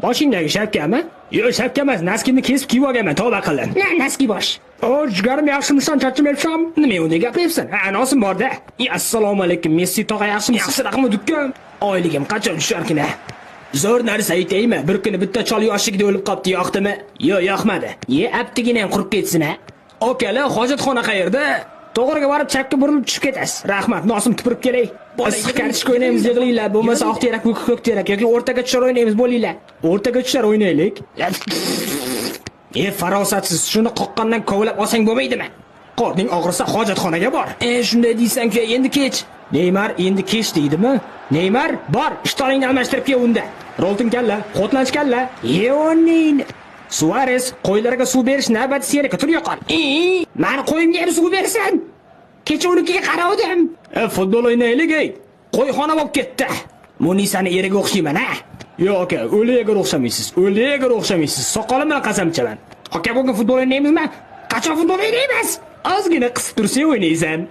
Boshingdagi shapkami? Yo'q, shapka emas, naskimni kesib kiyib olganman, tavba qildim. Na, naski bosh. O, jigarim, yaxshimisan, charchamayapsan? Nima unday gapiryapsan? Ha, nosim bor-da. Assalomu alaykum, Messi tog'a, yaxshimisiz? Yaxshi raqmi dukkan. Oyligim qachon tusharkin? Zo'r narsa aytaymi? Bir kuni bitta chol yoshligida o'lib qopti, yoqdimi? Yo'q, yoqmadi. Ye, aptigina ham qurib ketsin, a. Akalar, hojatxona qayerda? To'g'riga borib chapga burilib tushib ketasiz. Rahmat, nosim tupurib kelay. Issiq kartoshka o'ynaymiz, yig'ilinglar. Bo'lmasa oq terak, ko'k terak yoki o'rtaga tushar o'ynaymiz, bo'linglar. O'rtaga tushar o'ynaylik. E, farosatsiz, shuni qoqqandan kovlab olsang bo'lmaydimi? Qorning og'risa hojatxonaga bor. E, shunday deysan-ku, endi kech. Neymar endi kech deydimi? Neymar, bor, ishtoningni almashtirib kel unda. Rolton kalla, Xotlanch kalla. Yeonin. Suarez, qo'ylarga suv berish navbati seniki, tur yo'qol. E, mani qo'yimga ham suv bersin. Kecha unikiga qaravdim. E, futbol o'ynaylik, ey. Qo'yxona bo'lib ketdi. Munisani eriga o'xshayman, ha? Yo'q, aka, o'liga o'xshamaysiz. O'liga o'xshamaysiz. Soqolim bilan qasam ichaman. Aka, bugun futbol o'ynaymizmi? Qachon futbol o'ynaymiz? Ozgina qisib tursang o'ynaysan.